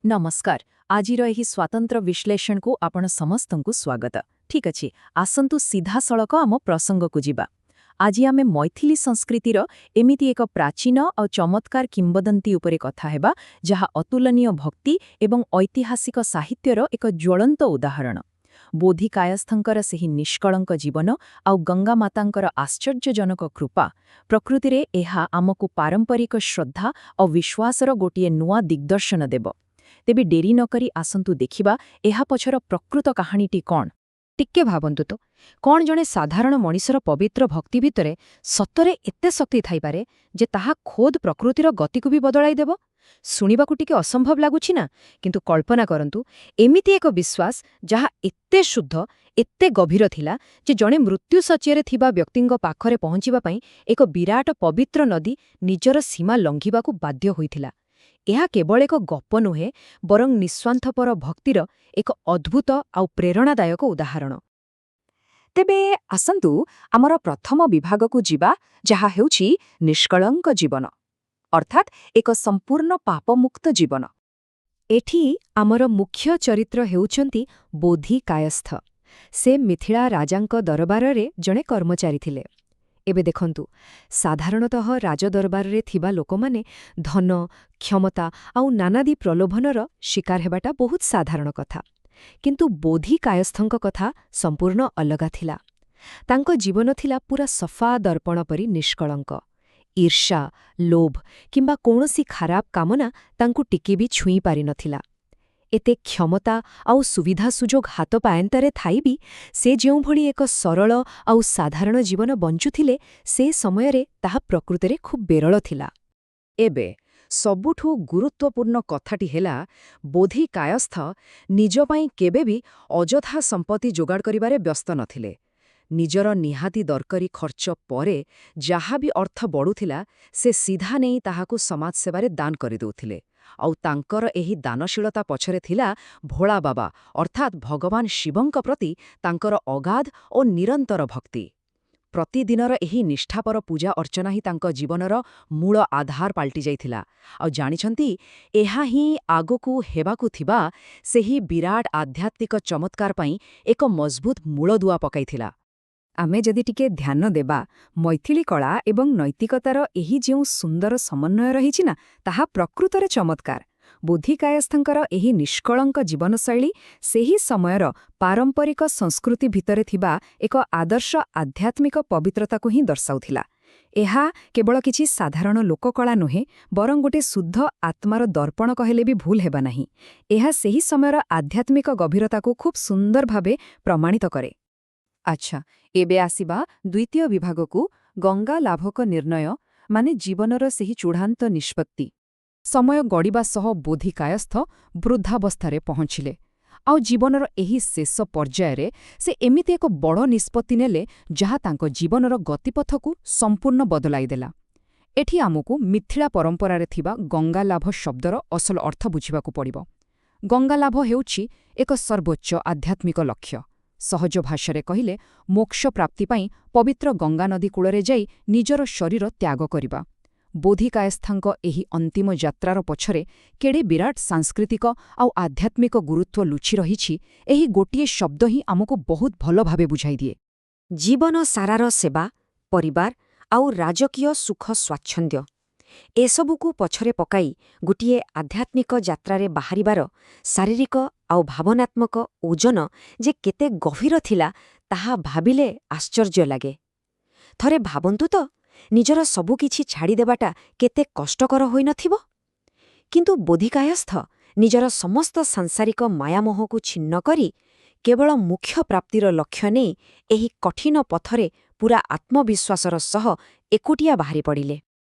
ନମସ୍କାର। ଆଜିର ଏହି ସ୍ୱାତନ୍ତ୍ର ବିଶ୍ଳେଷଣକୁ ଆପଣ ସମସ୍ତଙ୍କୁ ସ୍ୱାଗତ। ଠିକ୍ ଅଛି, ଆସନ୍ତୁ ସିଧାସଳଖ ଆମ ପ୍ରସଙ୍ଗକୁ ଯିବା। ଆଜି ଆମେ ମୈଥିଲି ସଂସ୍କୃତିର ଏମିତି ଏକ ପ୍ରାଚୀନ ଆଉ ଚମତ୍କାର କିମ୍ବଦନ୍ତୀ ଉପରେ କଥା ହେବା, ଯାହା ଅତୁଳନୀୟ ଭକ୍ତି ଏବଂ ଐତିହାସିକ ସାହିତ୍ୟର ଏକ ଜ୍ୱଳନ୍ତ ଉଦାହରଣ। ବୋଧି କାୟସ୍ଥଙ୍କର ସେହି ନିଷ୍କଳଙ୍କ ଜୀବନ ଆଉ ଗଙ୍ଗା ମାତାଙ୍କର ଆଶ୍ଚର୍ଯ୍ୟଜନକ କୃପା। ପ୍ରକୃତିରେ ଏହା ଆମକୁ ପାରମ୍ପରିକ ଶ୍ରଦ୍ଧା ଆଉ ବିଶ୍ୱାସର ଗୋଟିଏ ନୂଆ ଦିଗ୍ଦର୍ଶନ ଦେବ। ତେବେ ଡେରି ନକରି ଆସନ୍ତୁ ଦେଖିବା, ଏହା ପଛର ପ୍ରକୃତ କାହାଣୀଟି କ'ଣ। ଟିକେ ଭାବନ୍ତୁ ତ, କ'ଣ ଜଣେ ସାଧାରଣ ମଣିଷର ପବିତ୍ର ଭକ୍ତି ଭିତରେ ସତରେ ଏତେ ଶକ୍ତି ଥାଇପାରେ ଯେ ତାହା ଖୋଦ୍ ପ୍ରକୃତିର ଗତିକୁ ବି ବଦଳାଇ ଦେବ? ଶୁଣିବାକୁ ଟିକେ ଅସମ୍ଭବ ଲାଗୁଛି ନା? କିନ୍ତୁ କଳ୍ପନା କରନ୍ତୁ, ଏମିତି ଏକ ବିଶ୍ୱାସ ଯାହା ଏତେ ଶୁଦ୍ଧ, ଏତେ ଗଭୀର ଥିଲା ଯେ ଜଣେ ମୃତ୍ୟୁଶଯ୍ୟାରେ ଥିବା ବ୍ୟକ୍ତିଙ୍କ ପାଖରେ ପହଞ୍ଚିବା ପାଇଁ ଏକ ବିରାଟ ପବିତ୍ର ନଦୀ ନିଜର ସୀମା ଲଙ୍ଘିବାକୁ ବାଧ୍ୟ ହୋଇଥିଲା। ଏହା କେବଳ ଏକ ଗପ ନୁହେଁ, ବରଂ ନିଃସ୍ୱାର୍ଥପର ଭକ୍ତିର ଏକ ଅଦ୍ଭୁତ ଆଉ ପ୍ରେରଣାଦାୟକ ଉଦାହରଣ। ତେବେ ଆସନ୍ତୁ ଆମର ପ୍ରଥମ ବିଭାଗକୁ ଯିବା, ଯାହା ହେଉଛି ନିଷ୍କଳଙ୍କ ଜୀବନ, ଅର୍ଥାତ୍ ଏକ ସମ୍ପୂର୍ଣ୍ଣ ପାପମୁକ୍ତ ଜୀବନ। ଏଠି ଆମର ମୁଖ୍ୟ ଚରିତ୍ର ହେଉଛନ୍ତି ବୋଧି କାୟସ୍ଥ। ସେ ମିଥିଳା ରାଜାଙ୍କ ଦରବାରରେ ଜଣେ କର୍ମଚାରୀ ଥିଲେ। ଏବେ ଦେଖନ୍ତୁ, ସାଧାରଣତଃ ରାଜଦରବାରରେ ଥିବା ଲୋକମାନେ ଧନ, କ୍ଷମତା ଆଉ ନାନାଦି ପ୍ରଲୋଭନର ଶିକାର ହେବାଟା ବହୁତ ସାଧାରଣ କଥା। କିନ୍ତୁ ବୋଧି କାୟସ୍ଥଙ୍କ କଥା ସମ୍ପୂର୍ଣ୍ଣ ଅଲଗା ଥିଲା। ତାଙ୍କ ଜୀବନ ଥିଲା ପୁରା ସଫା ଦର୍ପଣ ପରି ନିଷ୍କଳଙ୍କ। ଈର୍ଷା, ଲୋଭ କିମ୍ବା କୌଣସି ଖରାପ କାମନା ତାଙ୍କୁ ଟିକେ ବି ଛୁଇଁ ପାରିନଥିଲା। ଏତେ କ୍ଷମତା ଆଉ ସୁବିଧା ସୁଯୋଗ ହାତ ପାଆନ୍ତାରେ ଥାଇ ବି ସେ ଯେଉଁଭଳି ଏକ ସରଳ ଆଉ ସାଧାରଣ ଜୀବନ ବଞ୍ଚୁଥିଲେ, ସେ ସମୟରେ ତାହା ପ୍ରକୃତରେ ଖୁବ୍ ବିରଳ ଥିଲା। ଏବେ ସବୁଠୁ ଗୁରୁତ୍ୱପୂର୍ଣ୍ଣ କଥାଟି ହେଲା, ବୋଧି କାୟସ୍ଥ ନିଜ ପାଇଁ କେବେ ବି ଅଯଥା ସମ୍ପତ୍ତି ଯୋଗାଡ଼ କରିବାରେ ବ୍ୟସ୍ତ ନଥିଲେ। ନିଜର ନିହାତି ଦରକାରୀ ଖର୍ଚ୍ଚ ପରେ ଯାହା ବି ଅର୍ଥ ବଢ଼ୁଥିଲା, ସେ ସିଧା ନେଇ ତାହାକୁ ସମାଜସେବାରେ ଦାନ କରିଦେଉଥିଲେ। ଆଉ ତାଙ୍କର ଏହି ଦାନଶୀଳତା ପଛରେ ଥିଲା ଭୋଳା ବାବା, ଅର୍ଥାତ୍ ଭଗବାନ ଶିବଙ୍କ ପ୍ରତି ତାଙ୍କର ଅଗାଧ ଓ ନିରନ୍ତର ଭକ୍ତି। ପ୍ରତିଦିନର ଏହି ନିଷ୍ଠାପର ପୂଜା ଅର୍ଚ୍ଚନା ହିଁ ତାଙ୍କ ଜୀବନର ମୂଳ ଆଧାର ପାଲଟି ଯାଇଥିଲା। ଆଉ ଜାଣିଛନ୍ତି, ଏହା ହିଁ ଆଗକୁ ହେବାକୁ ଥିବା ସେହି ବିରାଟ ଆଧ୍ୟାତ୍ମିକ ଚମତ୍କାର ପାଇଁ ଏକ ମଜବୁତ ମୂଳଦୁଆ ପକାଇଥିଲା। ଆମେ ଯଦି ଟିକେ ଧ୍ୟାନ ଦେବା, ମୈଥିଲି କଳା ଏବଂ ନୈତିକତାର ଏହି ଯେଉଁ ସୁନ୍ଦର ସମନ୍ୱୟ ରହିଛି ନା, ତାହା ପ୍ରକୃତରେ ଚମତ୍କାର। ବୋଧିକାୟସ୍ଥଙ୍କର ଏହି ନିଷ୍କଳଙ୍କ ଜୀବନଶୈଳୀ ସେହି ସମୟର ପାରମ୍ପରିକ ସଂସ୍କୃତି ଭିତରେ ଥିବା ଏକ ଆଦର୍ଶ ଆଧ୍ୟାତ୍ମିକ ପବିତ୍ରତାକୁ ହିଁ ଦର୍ଶାଉଥିଲା। ଏହା କେବଳ କିଛି ସାଧାରଣ ଲୋକକଳା ନୁହେଁ, ବରଂ ଗୋଟେ ଶୁଦ୍ଧ ଆତ୍ମାର ଦର୍ପଣ କହିଲେ ବି ଭୁଲ ହେବ ନାହିଁ। ଏହା ସେହି ସମୟର ଆଧ୍ୟାତ୍ମିକ ଗଭୀରତାକୁ ଖୁବ୍ ସୁନ୍ଦର ଭାବେ ପ୍ରମାଣିତ କରେ। ଆଚ୍ଛା, ଏବେ ଆସିବା ଦ୍ୱିତୀୟ ବିଭାଗକୁ, ଗଙ୍ଗା ଲାଭକ ନିର୍ଣ୍ଣୟ, ମାନେ ଜୀବନର ସେହି ଚୂଡ଼ାନ୍ତ ନିଷ୍ପତ୍ତି। ସମୟ ଗଡ଼ିବା ସହ ବୋଧିକାୟସ୍ଥ ବୃଦ୍ଧାବସ୍ଥାରେ ପହଞ୍ଚିଲେ। ଆଉ ଜୀବନର ଏହି ଶେଷ ପର୍ଯ୍ୟାୟରେ ସେ ଏମିତି ଏକ ବଡ଼ ନିଷ୍ପତ୍ତି ନେଲେ, ଯାହା ତାଙ୍କ ଜୀବନର ଗତିପଥକୁ ସମ୍ପୂର୍ଣ୍ଣ ବଦଳାଇଦେଲା। ଏଠି ଆମକୁ ମିଥିଳା ପରମ୍ପରାରେ ଥିବା ଗଙ୍ଗାଲାଭ ଶବ୍ଦର ଅସଲ ଅର୍ଥ ବୁଝିବାକୁ ପଡ଼ିବ। ଗଙ୍ଗାଲାଭ ହେଉଛି ଏକ ସର୍ବୋଚ୍ଚ ଆଧ୍ୟାତ୍ମିକ ଲକ୍ଷ୍ୟ। ସହଜ ଭାଷାରେ କହିଲେ, ମୋକ୍ଷ ପ୍ରାପ୍ତି ପାଇଁ ପବିତ୍ର ଗଙ୍ଗାନଦୀ କୂଳରେ ଯାଇ ନିଜର ଶରୀର ତ୍ୟାଗ କରିବା। ବୋଧିକାୟସ୍ଥାଙ୍କ ଏହି ଅନ୍ତିମ ଯାତ୍ରାର ପଛରେ କେଡ଼େ ବିରାଟ ସାଂସ୍କୃତିକ ଆଉ ଆଧ୍ୟାତ୍ମିକ ଗୁରୁତ୍ୱ ଲୁଚି ରହିଛି, ଏହି ଗୋଟିଏ ଶବ୍ଦ ହିଁ ଆମକୁ ବହୁତ ଭଲ ଭାବେ ବୁଝାଇଦିଏ। ଜୀବନ ସାରାର ସେବା, ପରିବାର ଆଉ ରାଜକୀୟ ସୁଖ ସ୍ୱାଚ୍ଛନ୍ଦ୍ୟ, ଏସବୁକୁ ପଛରେ ପକାଇ ଗୋଟିଏ ଆଧ୍ୟାତ୍ମିକ ଯାତ୍ରାରେ ବାହାରିବାର ଶାରୀରିକ ଆଉ ଭାବନାତ୍ମକ ଓଜନ ଯେ କେତେ ଗଭୀର ଥିଲା, ତାହା ଭାବିଲେ ଆଶ୍ଚର୍ଯ୍ୟ ଲାଗେ। ଥରେ ଭାବନ୍ତୁ ତ, ନିଜର ସବୁକିଛି ଛାଡ଼ିଦେବାଟା କେତେ କଷ୍ଟକର ହୋଇନଥିବ? କିନ୍ତୁ ବୋଧିକାୟସ୍ଥ ନିଜର ସମସ୍ତ ସାଂସାରିକ ମାୟାମୋହକୁ ଛିନ୍ନ କରି କେବଳ ମୋକ୍ଷ ପ୍ରାପ୍ତିର ଲକ୍ଷ୍ୟ ନେଇ ଏହି କଠିନ ପଥରେ ପୂରା ଆତ୍ମବିଶ୍ୱାସର ସହ ଏକୁଟିଆ ବାହାରି ପଡ଼ିଲେ।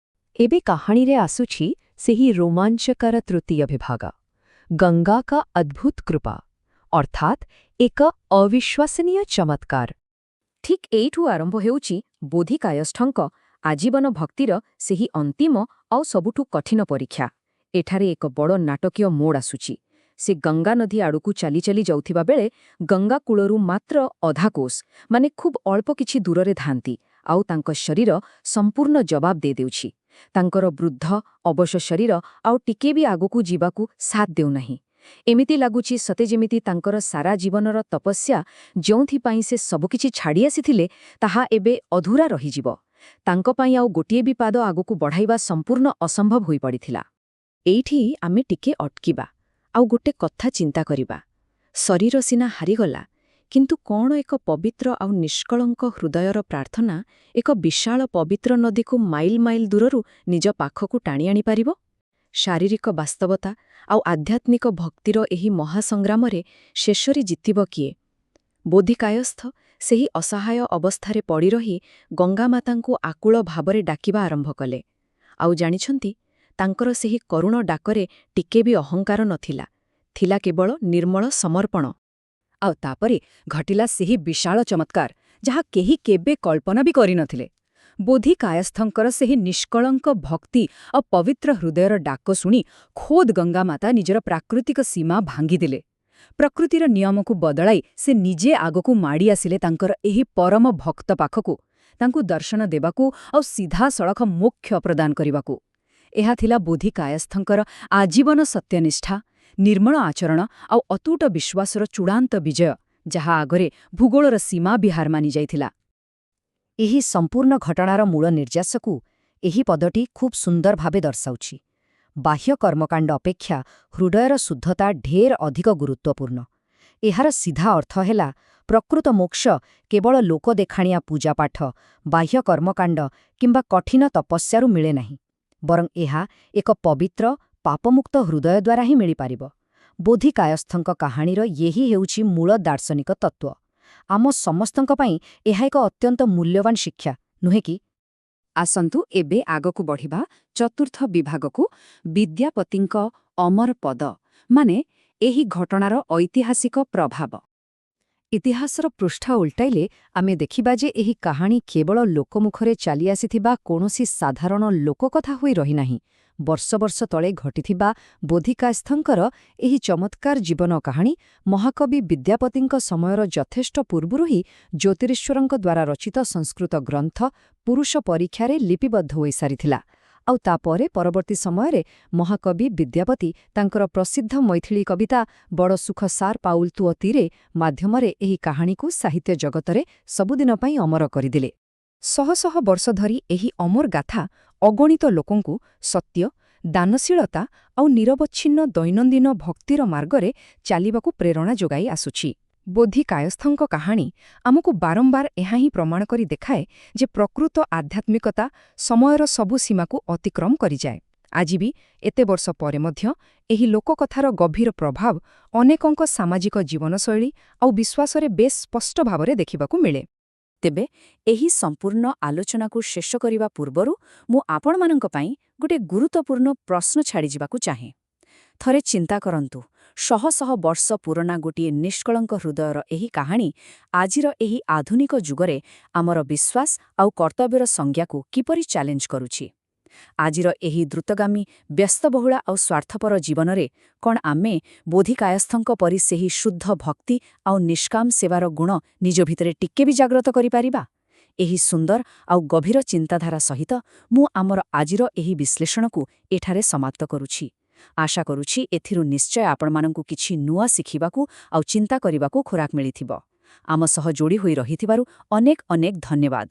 ଏବେ କାହାଣୀରେ ଆସୁଛି ସେହି ରୋମାଞ୍ଚକର ତୃତୀୟ ବିଭାଗ, ଗଙ୍ଗା କା ଅଦ୍ଭୁତ କୃପା, ଅର୍ଥାତ୍ ଏକ ଅବିଶ୍ୱସନୀୟ ଚମତ୍କାର। ଠିକ୍ ଏଇଠୁ ଆରମ୍ଭ ହେଉଛି ବୋଧିକାୟସ୍ଥଙ୍କ ଆଜୀବନ ଭକ୍ତିର ସେହି ଅନ୍ତିମ ଆଉ ସବୁଠୁ କଠିନ ପରୀକ୍ଷା। ଏଠାରେ ଏକ ବଡ଼ ନାଟକୀୟ ମୋଡ଼ ଆସୁଛି। ସେ ଗଙ୍ଗା ନଦୀ ଆଡ଼କୁ ଚାଲି ଚାଲି ଯାଉଥିବା ବେଳେ ଗଙ୍ଗା କୂଳରୁ ମାତ୍ର ଅଧା କୋଶ, ମାନେ ଖୁବ୍ ଅଳ୍ପ କିଛି ଦୂରରେ ଥାନ୍ତି, ଆଉ ତାଙ୍କ ଶରୀର ସମ୍ପୂର୍ଣ୍ଣ ଜବାବ ଦେଇଦେଉଛି। ତାଙ୍କର ବୃଦ୍ଧ, ଅବଶ ଶରୀର ଆଉ ଟିକେ ବି ଆଗକୁ ଯିବାକୁ ସାଥ ଦେଉନାହିଁ। ଏମିତି ଲାଗୁଛି ସତେ ଯେମିତି ତାଙ୍କର ସାରା ଜୀବନର ତପସ୍ୟା, ଯେଉଁଥିପାଇଁ ସେ ସବୁକିଛି ଛାଡ଼ି ଆସିଥିଲେ, ତାହା ଏବେ ଅଧୁରା ରହିଯିବ। ତାଙ୍କ ପାଇଁ ଆଉ ଗୋଟିଏ ବି ପାଦ ଆଗକୁ ବଢ଼ାଇବା ସମ୍ପୂର୍ଣ୍ଣ ଅସମ୍ଭବ ହୋଇପଡ଼ିଥିଲା। ଏଇଠି ଆମେ ଟିକେ ଅଟକିବା ଆଉ ଗୋଟେ କଥା ଚିନ୍ତା କରିବା। ଶରୀର ସିନା ହାରିଗଲା, କିନ୍ତୁ କ'ଣ ଏକ ପବିତ୍ର ଆଉ ନିଷ୍କଳଙ୍କ ହୃଦୟର ପ୍ରାର୍ଥନା ଏକ ବିଶାଳ ପବିତ୍ର ନଦୀକୁ ମାଇଲ ମାଇଲ ଦୂରରୁ ନିଜ ପାଖକୁ ଟାଣି ଆଣିପାରିବ? ଶାରୀରିକ ବାସ୍ତବତା ଆଉ ଆଧ୍ୟାତ୍ମିକ ଭକ୍ତିର ଏହି ମହାସଂଗ୍ରାମରେ ଶେଷରେ ଜିତିବ କିଏ? ବୋଧିକାୟସ୍ଥ ସେହି ଅସହାୟ ଅବସ୍ଥାରେ ପଡ଼ି ରହି ଗଙ୍ଗାମାତାଙ୍କୁ ଆକୁଳ ଭାବରେ ଡାକିବା ଆରମ୍ଭ କଲେ। ଆଉ ଜାଣିଛନ୍ତି, ତାଙ୍କର ସେହି କରୁଣ ଡାକରେ ଟିକେ ବି ଅହଙ୍କାର ନଥିଲା, ଥିଲା କେବଳ ନିର୍ମଳ ସମର୍ପଣ। ଆଉ ତାପରେ ଘଟିଲା ସେହି ବିଶାଳ ଚମତ୍କାର, ଯାହା କେହି କେବେ କଳ୍ପନା ବି କରିନଥିଲେ। ବୋଧିକାୟସ୍ଥଙ୍କର ସେହି ନିଷ୍କଳଙ୍କ ଭକ୍ତି ଆଉ ପବିତ୍ର ହୃଦୟର ଡାକ ଶୁଣି ଖୋଦ୍ ଗଙ୍ଗାମାତା ନିଜର ପ୍ରାକୃତିକ ସୀମା ଭାଙ୍ଗିଦେଲେ। ପ୍ରକୃତିର ନିୟମକୁ ବଦଳାଇ ସେ ନିଜେ ଆଗକୁ ମାଡ଼ି ଆସିଲେ ତାଙ୍କର ଏହି ପରମ ଭକ୍ତ ପାଖକୁ, ତାଙ୍କୁ ଦର୍ଶନ ଦେବାକୁ ଆଉ ସିଧାସଳଖ ମୋକ୍ଷ ପ୍ରଦାନ କରିବାକୁ। ଏହା ଥିଲା ବୋଧିକାୟସ୍ଥଙ୍କର ଆଜୀବନ ସତ୍ୟନିଷ୍ଠା, ନିର୍ମଳ ଆଚରଣ ଆଉ ଅତୁଟ ବିଶ୍ୱାସର ଚୂଡ଼ାନ୍ତ ବିଜୟ, ଯାହା ଆଗରେ ଭୂଗୋଳର ସୀମା ବି ହାର ମାନିଯାଇଥିଲା। ଏହି ସମ୍ପୂର୍ଣ୍ଣ ଘଟଣାର ମୂଳ ନିର୍ଯାସକୁ ଏହି ପଦଟି ଖୁବ୍ ସୁନ୍ଦର ଭାବେ ଦର୍ଶାଉଛି। ବାହ୍ୟ କର୍ମକାଣ୍ଡ ଅପେକ୍ଷା ହୃଦୟର ଶୁଦ୍ଧତା ଢେର ଅଧିକ ଗୁରୁତ୍ୱପୂର୍ଣ୍ଣ। ଏହାର ସିଧା ଅର୍ଥ ହେଲା, ପ୍ରକୃତ ମୋକ୍ଷ କେବଳ ଲୋକଦେଖାଣିଆ ପୂଜାପାଠ, ବାହ୍ୟ କର୍ମକାଣ୍ଡ କିମ୍ବା କଠିନ ତପସ୍ୟାରୁ ମିଳେ ନାହିଁ, ବରଂ ଏହା ଏକ ପବିତ୍ର, ପାପମୁକ୍ତ ହୃଦୟ ଦ୍ୱାରା ହିଁ ମିଳିପାରିବ। ବୋଧିକାୟସ୍ଥଙ୍କ କାହାଣୀର ଏହି ହେଉଛି ମୂଳ ଦାର୍ଶନିକ ତତ୍ତ୍ୱ। ଆମ ସମସ୍ତଙ୍କ ପାଇଁ ଏହା ଏକ ଅତ୍ୟନ୍ତ ମୂଲ୍ୟବାନ ଶିକ୍ଷା, ନୁହେଁ କି? ଆସନ୍ତୁ ଏବେ ଆଗକୁ ବଢ଼ିବା ଚତୁର୍ଥ ବିଭାଗକୁ, ବିଦ୍ୟାପତିଙ୍କ ଅମର ପଦ, ମାନେ ଏହି ଘଟଣାର ଐତିହାସିକ ପ୍ରଭାବ। ଇତିହାସର ପୃଷ୍ଠା ଉଲଟାଇଲେ ଆମେ ଦେଖିବା ଯେ ଏହି କାହାଣୀ କେବଳ ଲୋକମୁଖରେ ଚାଲିଆସିଥିବା କୌଣସି ସାଧାରଣ ଲୋକକଥା ହୋଇ ରହିନାହିଁ। ବର୍ଷ ବର୍ଷ ତଳେ ଘଟିଥିବା ବୋଧିକାୟସ୍ଥଙ୍କର ଏହି ଚମତ୍କାର ଜୀବନ କାହାଣୀ ମହାକବି ବିଦ୍ୟାପତିଙ୍କ ସମୟର ଯଥେଷ୍ଟ ପୂର୍ବରୁ ହିଁ ଜ୍ୟୋତିରୀଶ୍ୱରଙ୍କ ଦ୍ୱାରା ରଚିତ ସଂସ୍କୃତ ଗ୍ରନ୍ଥ ପୁରୁଷ ପରୀକ୍ଷାରେ ଲିପିବଦ୍ଧ ହୋଇସାରିଥିଲା। ଆଉ ତାପରେ ପରବର୍ତ୍ତୀ ସମୟରେ ମହାକବି ବିଦ୍ୟାପତି ତାଙ୍କର ପ୍ରସିଦ୍ଧ ମୈଥିଳୀ କବିତା ବଡ଼ ସୁଖ ସାର୍ ପାଉଲ ତୁଅ ତୀରେ ମାଧ୍ୟମରେ ଏହି କାହାଣୀକୁ ସାହିତ୍ୟ ଜଗତରେ ସବୁଦିନ ପାଇଁ ଅମର କରିଦେଲେ। ଶହ ଶହ ବର୍ଷ ଧରି ଏହି ଅମର ଗାଥା ଅଗଣିତ ଲୋକଙ୍କୁ ସତ୍ୟ, ଦାନଶୀଳତା ଆଉ ନିରବଚ୍ଛିନ୍ନ ଦୈନନ୍ଦିନ ଭକ୍ତିର ମାର୍ଗରେ ଚାଲିବାକୁ ପ୍ରେରଣା ଯୋଗାଇ ଆସୁଛି। ବୋଧିକାୟସ୍ଥଙ୍କ କାହାଣୀ ଆମକୁ ବାରମ୍ବାର ଏହା ହିଁ ପ୍ରମାଣ କରି ଦେଖାଏ ଯେ ପ୍ରକୃତ ଆଧ୍ୟାତ୍ମିକତା ସମୟର ସବୁ ସୀମାକୁ ଅତିକ୍ରମ କରିଯାଏ। ଆଜି ବି ଏତେ ବର୍ଷ ପରେ ମଧ୍ୟ ଏହି ଲୋକକଥାର ଗଭୀର ପ୍ରଭାବ ଅନେକଙ୍କ ସାମାଜିକ ଜୀବନଶୈଳୀ ଆଉ ବିଶ୍ୱାସରେ ବେଶ୍ ସ୍ପଷ୍ଟ ଭାବରେ ଦେଖିବାକୁ ମିଳେ। ତେବେ ଏହି ସମ୍ପୂର୍ଣ୍ଣ ଆଲୋଚନାକୁ ଶେଷ କରିବା ପୂର୍ବରୁ ମୁଁ ଆପଣମାନଙ୍କ ପାଇଁ ଗୋଟେ ଗୁରୁତ୍ୱପୂର୍ଣ୍ଣ ପ୍ରଶ୍ନ ଛାଡ଼ିଯିବାକୁ ଚାହେଁ। ଥରେ ଚିନ୍ତା କରନ୍ତୁ, ଶହ ଶହ ବର୍ଷ ପୁରୁଣା ଗୋଟିଏ ନିଷ୍କଳଙ୍କ ହୃଦୟର ଏହି କାହାଣୀ ଆଜିର ଏହି ଆଧୁନିକ ଯୁଗରେ ଆମର ବିଶ୍ୱାସ ଆଉ କର୍ତ୍ତବ୍ୟର ସଂଜ୍ଞାକୁ କିପରି ଚ୍ୟାଲେଞ୍ଜ କରୁଛି? ଆଜିର ଏହି ଦ୍ରୁତଗାମୀ, ବ୍ୟସ୍ତବହୁଳା ଆଉ ସ୍ୱାର୍ଥପର ଜୀବନରେ କ'ଣ ଆମେ ବୋଧିକାୟସ୍ଥଙ୍କ ପରି ସେହି ଶୁଦ୍ଧ ଭକ୍ତି ଆଉ ନିଷ୍କାମ ସେବାର ଗୁଣ ନିଜ ଭିତରେ ଟିକେ ବି ଜାଗ୍ରତ କରିପାରିବା? ଏହି ସୁନ୍ଦର ଆଉ ଗଭୀର ଚିନ୍ତାଧାରା ସହିତ ମୁଁ ଆମର ଆଜିର ଏହି ବିଶ୍ଳେଷଣକୁ ଏଠାରେ ସମାପ୍ତ କରୁଛି। ଆଶା କରୁଛି ଏଥିରୁ ନିଶ୍ଚୟ ଆପଣମାନଙ୍କୁ କିଛି ନୂଆ ଶିଖିବାକୁ ଆଉ ଚିନ୍ତା କରିବାକୁ ଖୋରାକ ମିଳିଥିବ। ଆମ ସହ ଯୋଡ଼ି ହୋଇ ରହିଥିବାରୁ ଅନେକ ଅନେକ ଧନ୍ୟବାଦ।